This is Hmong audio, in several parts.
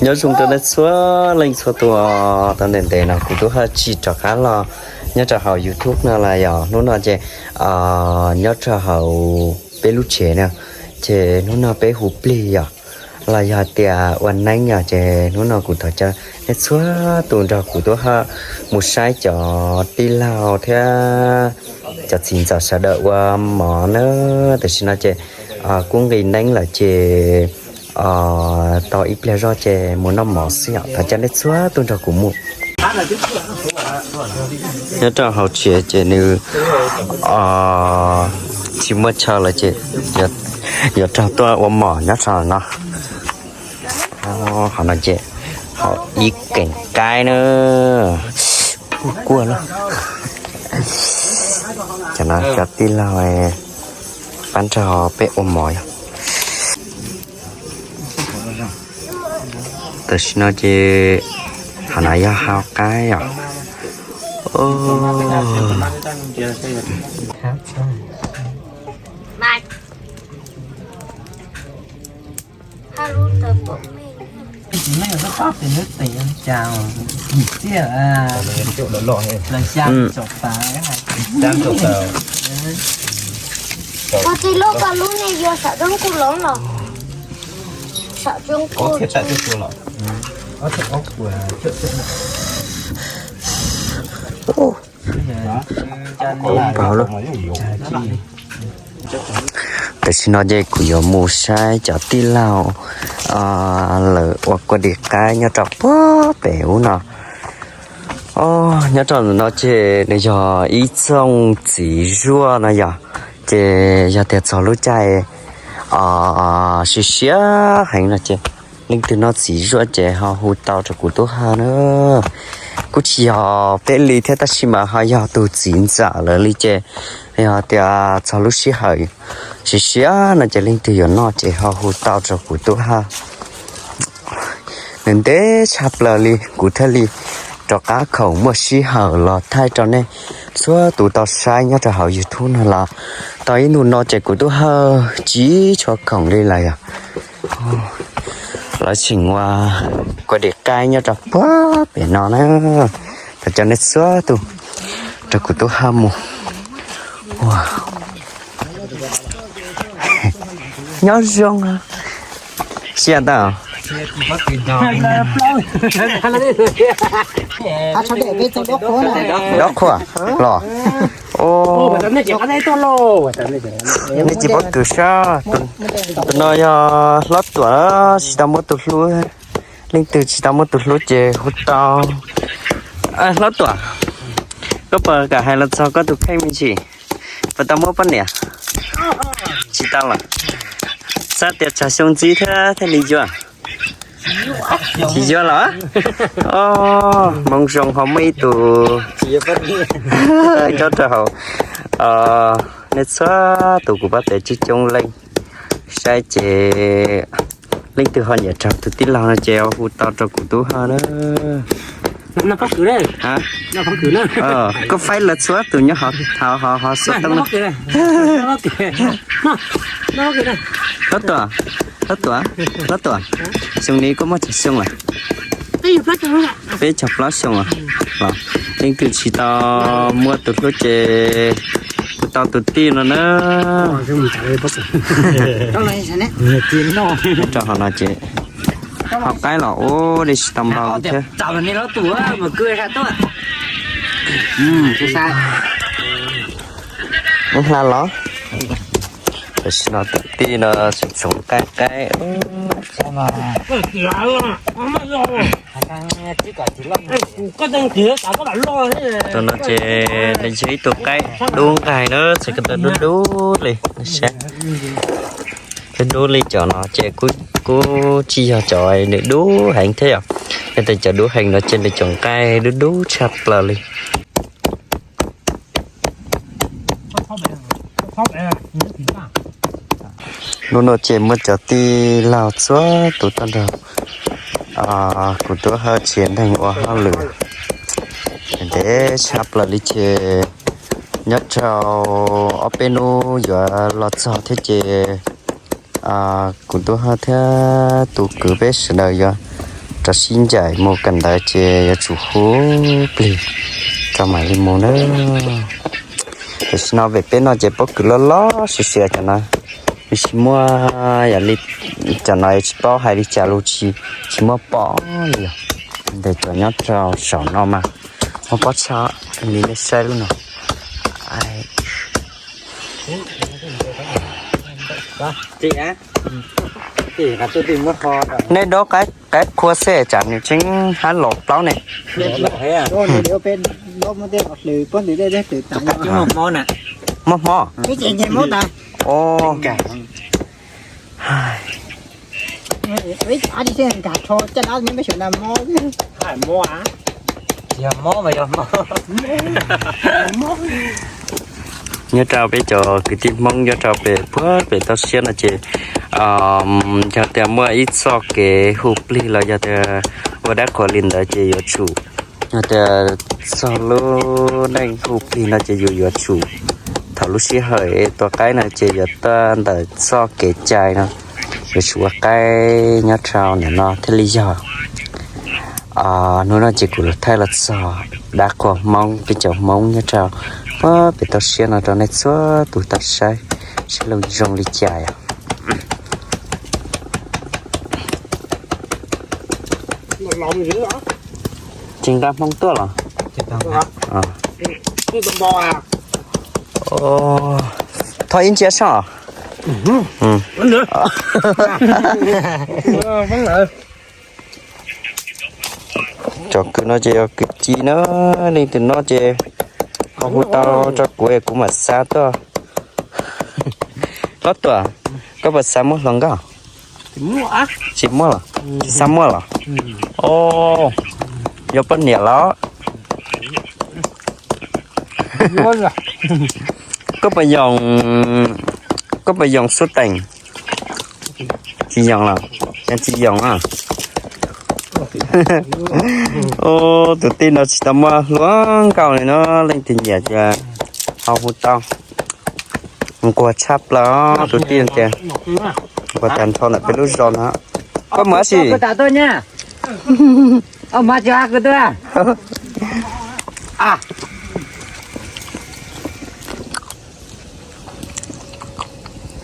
Nyob zoo rau nej txhua leej txhua tus, tau ntev ntev no kuv Tub Hawj tsis rov qab los nyob rau hauv YouTube no los yog hnub no ces nyob rau hauv peb lub tsev na, ces hnub no peb hu plig yom, los yog tias ua neeb yom, ces hnub no kuv thov caw nej txhua tus nrog kuv Tub Hawj mus saib cov tij laug thiab cov txiv ntxawm sawv daws ua mov na. Tam sim no ces kuj nqis neeb lawm ces tau ib pliag zog ces mus noj mov xwb yom. Thov caw nej txhua tus nrog kuv mus. Nyob rau hauv tsev ces nws tsis muaj chaw lawm ces yuav raug tuaj ua mov nyob rau no. Qhov no ces hauv ib keem qaib na, kuj kuaj lawm. Cov no cov tij laug pab nrog peb ua mov yom. Tam sim no ces qhov no yog hauv qaib yom. Ua tsis lub ko lub nej yuav sawv roob kuj lov los sawv roob kuj. Tam sim no ces kuv yuav mus saib cov tij laug lawv ua kua dis qaib nyob rau puag pem ub no. Nyob rau ntawm no ces nws yog ib txooj txiv zuaj no yom, ces yog tias txog lub caij siav siav heev no ces leej twg noj txiv zuaj ces ho hu tau rau kuv Tub Hawj na. Kuj tsis yog peb li thiab tab sis mas ho yog tus txiv ntxawm lawv li ces yog tias txog lub sij hawm siav siav no ces leej twg yuav noj ces ho hu tau rau kuv Tub Hawj. Nws ntev tshaj plaws li kuv thiaj li rov qab khoom muaj sij hawm los thaij rau nej txhua tus tau saib nyob rau hauv YouTube no los tau ib ntu no ces kuv Tub Hawj tsis tshua khoom li lawm yom. Lawv tseem ua kua dis qaib nyob rau puag pem no na. Thov caw nej txhua tus nrog kuv Tub Hawj mus. Nyob zoo. Sia ntawd. Dob qhuas los. Nej tsis paub tus sab, tus no yog Hlob Tuam, tsis tau muab tus hlub. Leej twg tsis tau muab tus hlub ces hu tau. Hlob Tuam, koj puas kam hais los txog koj tus kheej me ntsis? Puas tau muab poj niam? Tsis tau los? Xav tias tsawg xyoo ntxiv thiab thiaj li yuav? Tsis yuav los? Hmoov zoo ho muaj ib tug nyob rau hauv. Nej txhua tus kuv pab tes coob coob leej saib ces leej twg ho nyiam raug tus tij laug no ces hu tau rau kuv Tub Hawj na. Koj faib lawv txhua tus nyob hauv, hauv, hauv xov tooj na. Hlob Tuam, Hlob Tuam, Hlob Tuam, xyoo no koj muaj tsawg xyoo lawm? Peb caug plaub xyoo los? Leej twg tsis tau muab tus hlub ces hu tau tus tij no na. Rau hauv no ces ho qaib los ua li tsis tau npau thiab. Hla los? Tam sim no tus tij no tseem txhoov qaib qaib. Tus no ces nws yog ib tug qaib dub nqaij na, txhais ko taw dub dub li. Dub dub li cov no ces kuj tsis yog cov nws dub heev thiab yom. Yog tias cov dub heev no ces nws cov nqaij dub dub tshaj plaws li. Hnub no ces muaj cov tij laug txhua tus tuaj nrog kuv Tub Hawj tsev neeg ua hauj lwm ntev tshaj plaws li ces nyob rau ob peb hnub yuav los txog thiab ces kuv Tub Hawj thiab tus kwv peb sawv daws yuav Cov sib ncaim mus kawm ntawv ces yuav tsum hu plig rau mam li mus na. Tam sim no pem peb no ces pob kws loj loj siab siab cov no. Tsis muaj, yam li cov no tsis paub hais li cas los tsis, tsis muaj pob li os. Ntawm cov nyob rau saum no mas muaj pob tshaj li nej saib lub no. Nej dob qaib qhuav xwb tsam nws tseeb hab los plaub ne. Muaj hmob? Nyob rau peb cov kwv tij Hmoob nyob rau pem puag pem toj siab no ces yog tias muaj ib txoj kev hu plig los yog tias ua dab qhuas li ntawd ces yuav tsum, yog tias txog lub neej hu plig no ces yus yuav tsum, thaum lub sij hawm tua qaib no ces yuav tuaj ntawm txoj kev cai no, yuav tsum ua qaib nyob rau ntawm no thiaj li yog. Hnub no ces kuv los thaij los txog dab qhuas Hmoob, peb cov Hmoob nyob rau puag pem toj siab no rau nej txhua tus tau saib, saib loo zoo li cas yom. Tsis nqa Hmoob tuaj los? Thov ib ntsiab soj. Cov kws no ces yog kws ci na, leej twg noj ces ho hu tau rau kuv es kuv mam xa tuaj. Hlob Tuam, koj puas xav muab hluas nkauj? Tsis muaj los? Tsis xav muaj los? Os, yuav poj niam los? Koj puas yoos, koj puas yoos xub teem? Tsis yoos los? Yog tsis yoos a. Tus tij no tsis tau muaj hluas nkauj li no, leej twg nyiam ces ho hu tau. Nquag tshaj plaws tus tij tias, nquag tag nrho ntawm peb lub zos no. Koj mus dab tsi?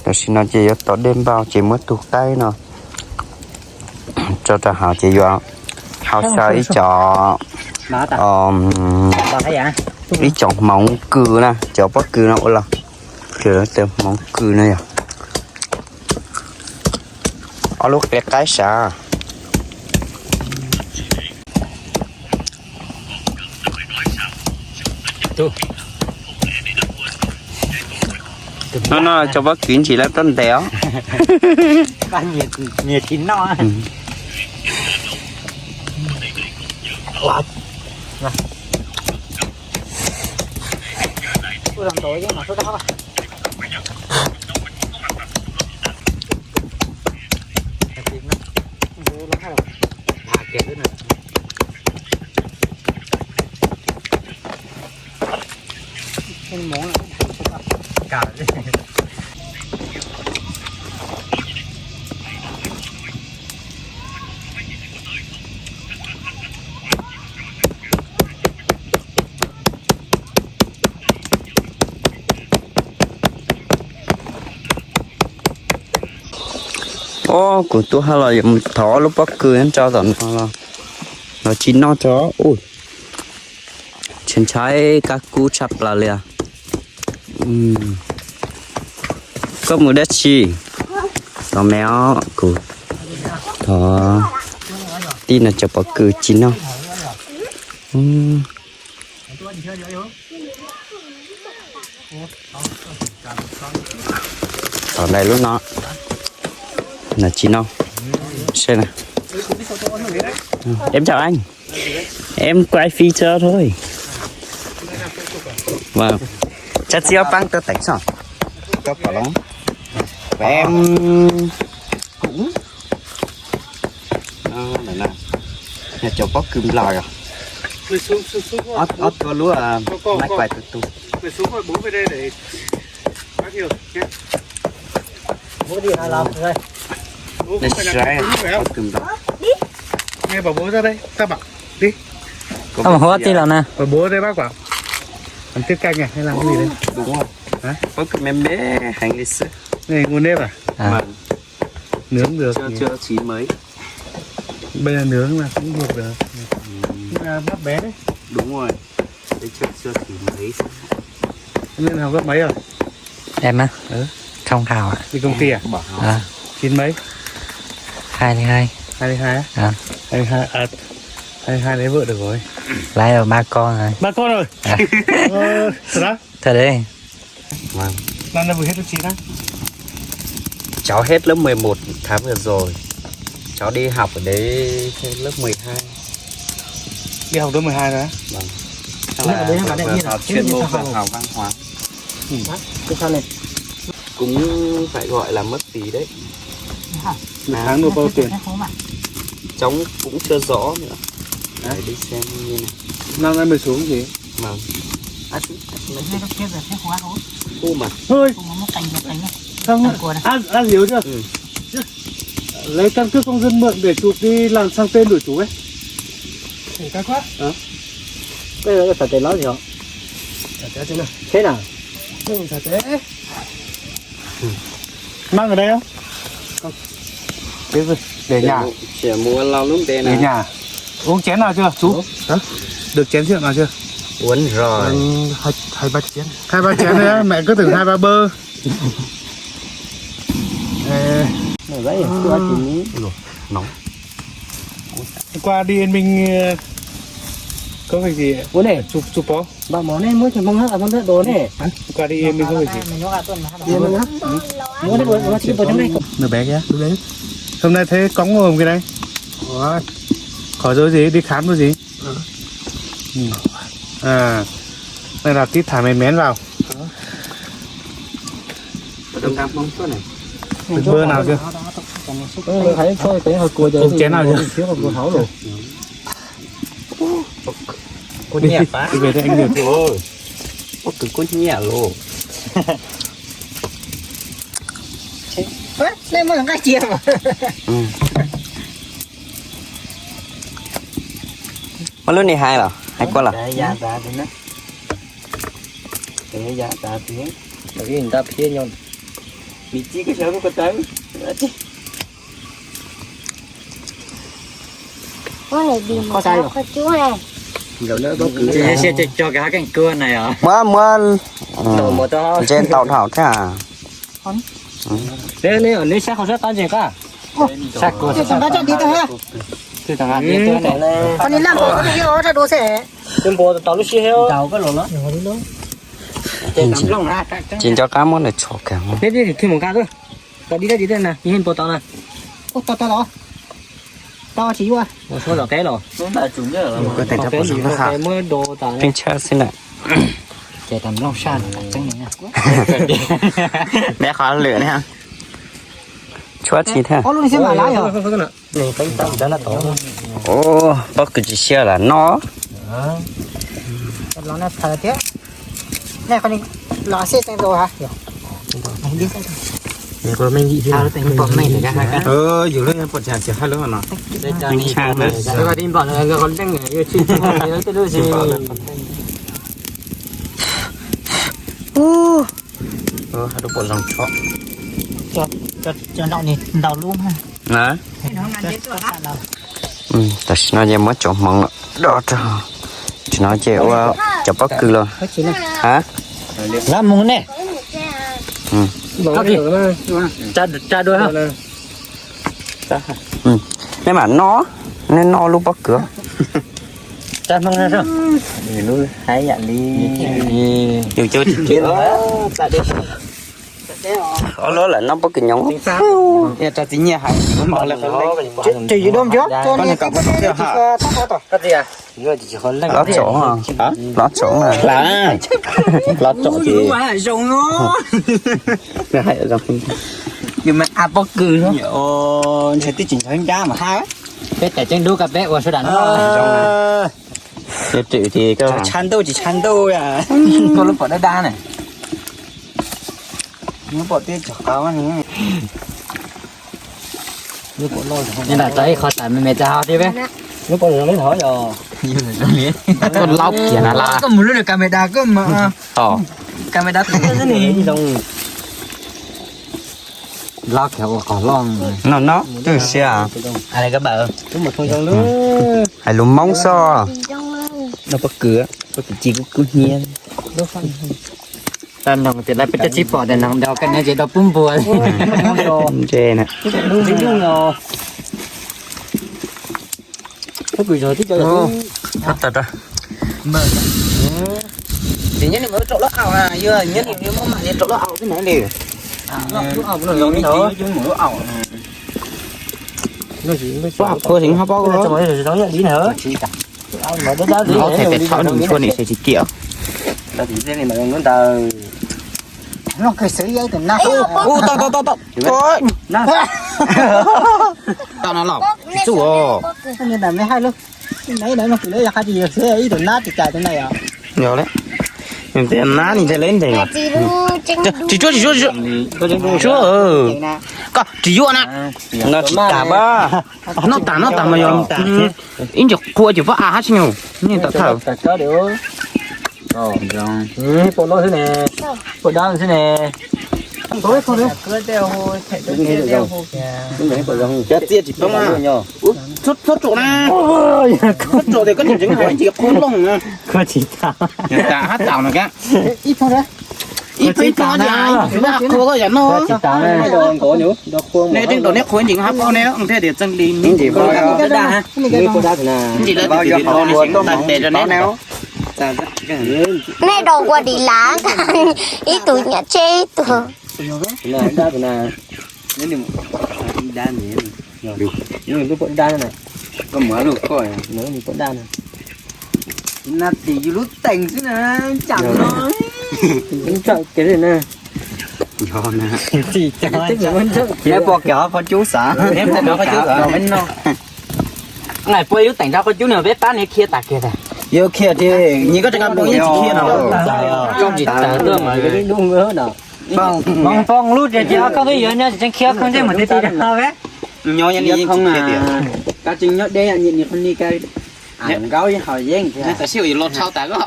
Tam sim no ces yuav tom dej npau ces muab tus qaib no tso rau hauv ces yuav hau xyaw ib co, ib co hmoov kws na, cov pob kws no ua los, hmoov kws no yog ob lub qe qaib sav. No no, cov pob kws ntsis lawv tuaj ntes os. Os, kuv tuaj hab los yuav mus thov ob lub pob kws nyob rau tom no los, los tsis noj tso. Ntshai ntshai kab kub tshaj plaws li os. Koj mus dab tsi? Los me os, kuv thov tij no cov pob kws tsis noj. Thov ntais lub no, no tsis noj. Seb na. Em chào anh. Em quay phim cho thôi. Vâng. Chắc xíu bắn tớ tỉnh sao? Có cỏ lông. Và em cũng, ờ, này là nhà chồng có cơm lòi à? Ót, ót có lúa, à, máy quay tụi tôi. Đây, srei, có cơm lòi. Nghe bảo bố ra đây, sao bảo đi. Không, không có gì đâu nè. Bảo bố đây bác bảo. Còn tiếp canh này hay làm cái gì đấy? Đúng rồi. Hả? Bớt cái mềm mềm hành lịch sự. Này, ngu nếp à? À. Vâng. Nướng được. Chưa, nhỉ? Chưa chín mấy. Bây giờ nướng là cũng được rồi. Ừ. Nhưng mà bắp bé đấy. Đúng rồi. Đấy, chưa, chưa chín mấy. Lên học lớp mấy rồi? Em á? Ừ. Không học ạ. Đi công ty à? Bảo học. À. Chín mấy? Hai mươi hai. Hai mươi hai á? À. Hai mươi hai, à, hai mươi hai lấy vợ được rồi. Lấy được ba con rồi. Ba con rồi? À. Ờ, thật đó? Thật đấy. Vâng. Năm nay vừa hết lớp chín á. Cháu hết lớp mười một tháng vừa rồi. Cháu đi học ở đấy lớp mười hai. Đi học lớp mười hai rồi á? Vâng. Chắc là vừa học chuyên môn, vừa học văn hóa. Ừ. Hả? Cái sao này? Cũng phải gọi là mất phí đấy. Hả? Một tháng nộp bao tiền? Cháu cũng chưa rõ nữa. Hả? Để đi xem như này. Năm nay mười xuống gì? Vâng. Ui, mà. Ui. Không, ăn, ăn nhiều chưa? Ừ. Lấy căn cước công dân mượn để chụp đi làm sang tên đổi chủ ấy. Cái quá. Hả? Cái đó là phải để nói gì hả? Thế nào? Mang ở đây không? Để nhà. Chỉ mua lon lub npe. Để nè. Nhà. Uống chén nào chưa, chú? Hả? Được chén rượu nào chưa? Uống rồi. Hai, hai ba chén. Hai ba chén đấy á, mẹ cứ tưởng hai ba bơ. Ê. Này, đấy, chưa ăn gì. Ui dồi, nóng. Hôm qua đi Yên Minh, ờ, có việc gì? Ủa này. Chụp, chụp bó. Bà mỏ này mua cho mông hả? Mông hả? Đồ này. Hả? Hôm qua đi Yên Minh có việc gì? Yên Minh hả? Mua cái đồ, mua cái đồ trong đây. Đứa bé kia. Đứa bé. Hôm nay thấy cóng hòm cái đấy. Ủa? Có dấu gì? Đi khám dấu gì? Ừ. Ừ. À, đây là tí thả mày mén vào. Có đồng cam không? Suốt này. Bơ nào chưa? Ừ, thấy thôi, thấy hồi cua. Cục chén nào chưa? Thiếu còn cua hấu rồi. Cua nhẹ quá. Đi về đây anh Nhật. Ôi, có cua nhẹ luôn. Ơ, lên mà ngai chia mà. Ừ. Ua lub ni hais los hais kua los? Ua ib yam tas thiab. Ua ib yam tas thiab. Muab, muab ntse tau dhau thiab. Tsis nco qab muab nws tshuam kiag. Pheej tshaj xwb na. Neb qhov lwm ne. Tshuab tsis thiab. Ua, pob kws tsis siab lam noj. Yus lub pom tsis hais lub no. Hais rau pom zoo tso. Cov no ntau lub. Tam sim no ces muab cov hmoov do rau. Tam sim no ces ua cov pob kws los. Ha? Lab mus ne. Tsa dua. Nej mam noj, nej noj lub pob kws. Tsa hmoov na. Lub hais yam li yus cov ob lub lawm noj pob kws nyoos. Tsis yus doo cov. Lob tsom, lob tsom na. Lob tsom ces yus mas a pob kws. Ntshe twb tsis nchov ncab mas ha. Peb tais ceeb dub koj peb ua sawv daws noj. Tsha ntuj tsis tsha ntuj, koj lub pom dab dab na. Lub pom tib tsom qab ne. Neb lam tau ib qho tas me me tas ho thiab peb. Koj laub kiag na la. Koj mus lub camera koj mas. Camera twg ne? Laub kiag ua qos loj. No no, twb siab. Hais lus Hmoob xwb. No pob kws, pob kws ci kub kub hnyiab. Tau noog tias lawv peb cov tsis pom tias noog dau koj neb ces dau pub npua. Ntse na. Tab tom rau. Ces nyob ni mus rau lub aum na, yog nyob ni muaj mam li rau lub aum xwb na li. Lub aum no, lub aum. Pob khuav tseem ho pob khuav. Ob thaij pem thaum nws tshuaj nim se tsis kiam. Ub, tau tau tau tau. Tau no los tsis txuj os. Yog le, nab ni nte le nte. Tsis tsuab tsis tsuab tsis tsuab. Koj tsis yuav na. No tsis tas pab. Noj tas noj tas mas yog ib ntsis qhua ces pab a hab tsi nyog. Niag tam thawj. Pom loj xwb ne, pom dab xwb ne. Cov txiaj tsis poob na. Txhob tsom na. Txhob tsom tias koj tseem hais ntsis qhua looj na. Tam hab tam no ka. Ib pheej tau tias qhua koj yam no. Nej teej dam neb qhua ntsis hab paub ne thiaj tias txeeg li ntsis. Ntsis lawv tes rau neb. Nej dau qua đi lắm. Ib tug nyam tsheb ib tug. Koj muab lub koj, nab tim yus lub teem xwb na, tsam no. Tsam kev li na. Neb pom kev qhov cub xav. Neb pom kev qhov cub xav. Nqaim pua lub teem rau qhov cub no peb pab neb khiav tas kiag tas. Yuav khiav tiag, nyias koj tseem nqa npoo yeej tsis khiav no. Npoo lub tias cia koj twb yuav nyob tseem khiav koj ntsej mus ti ti rau ve. Nyob nyob ni khoom na. Koj tseem nyob deb nyias khoom ni koj. Nkaub yeej haus yeej thiab. Tam sim yuav los thau tas koj.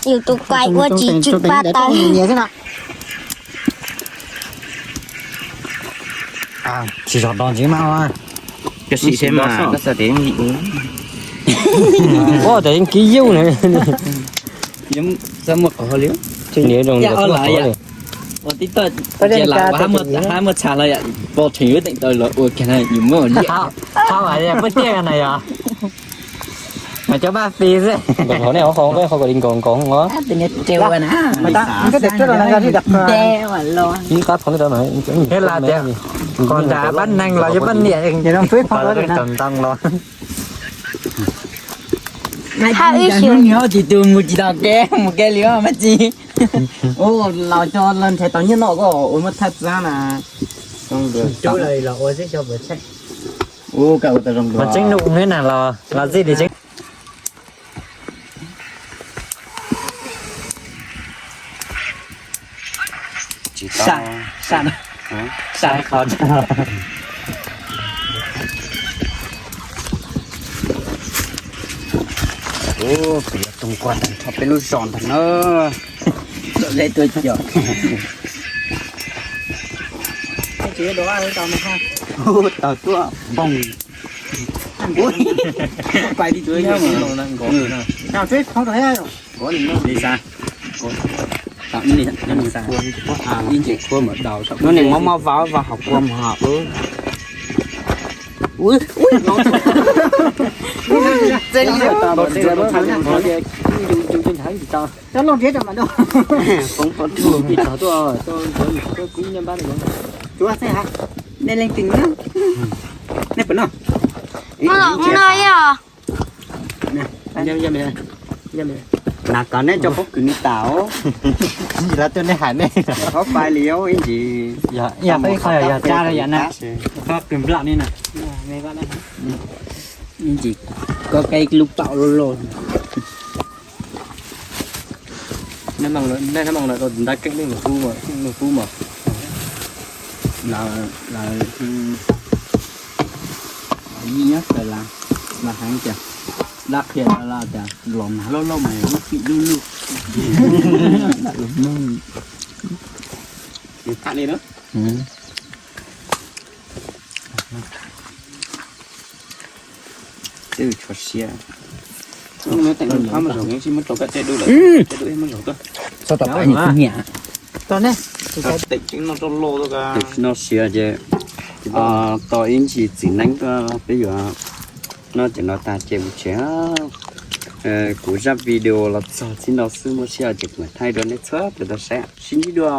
Yus tus kuai ua tsis tsw pa tau. Tsis zog do ntxiv mas. Koj sim seb mas koj xav tias yeej lim. Ua tas yeej kib yuj na. Txaj muag qhov li. Tseem niam zoo li. Ua tib toj hab muaj txha los yom, pov theem lub teem tau los ua kiag na yus muab ua liaj. Pub tiaj na yom. Mas cov paj fis xwb. Nkaus hauv nej hauv qhov, qhov kom li nkaus nkaus os. Ib qab thov nej rau no. Thiab las tias qhov nram pab neeg los yog pab niam ces no peb pog los ntag los. Hab ib xyoo tus mus tsis tau kev mus kev li mas tsis. Ua los cov los nrhiav tau nyiaj noj koj ua muab thaj txab na. Ua kawg ua tau zoo dua. Mas tseeb num ne na los los txij li tseeb. Tsis tau. Sa, sa, sa qhov. Ua, kuv yuav too kua tag nrho peb lub zos ntag na. Lawv tuaj cov. Tsis yuav dua tau tuaj npoog. Pais li tsuav yog li sa. Hnub nim mob mob vab vag hauv kua mog. Cov looj nrhiav rau mas no. Poob pob tsuas. Tsuav xeeb ha. Nej leej twg nyob? Nej puas noj? Noj yog. Nas kov neb cov pob kws ni tas os. Ib ntsis lawv tuaj neb hais nej. Qhov fais li os ib ntsis. Yog ib qho yog tsa rau yam na. Pob kws nplaum ni na. Ib ntsis koj kaij lub paum loj loj. Nab moos lawm, nab moos lawm rau ntab keeb nws kub mas, nws kub mas. Lawv, lawv, yij nyob sawv las, lawv hais tias dab qhia los tias los mas loj loj mas lub pim lub lub. Tham li na. Twb tshuav siab. Txhob tau pab niam tub nyiam. Tsis noj siab ces tos ib ntsis txiv neeb tuaj peb yuav noj cov no tag ces mus tsev. Kuv zaj video los txog txij no xwb, muaj sij hawm ces kuv mam thaij rau nej txhua tus tau saib, sib ntsib dua.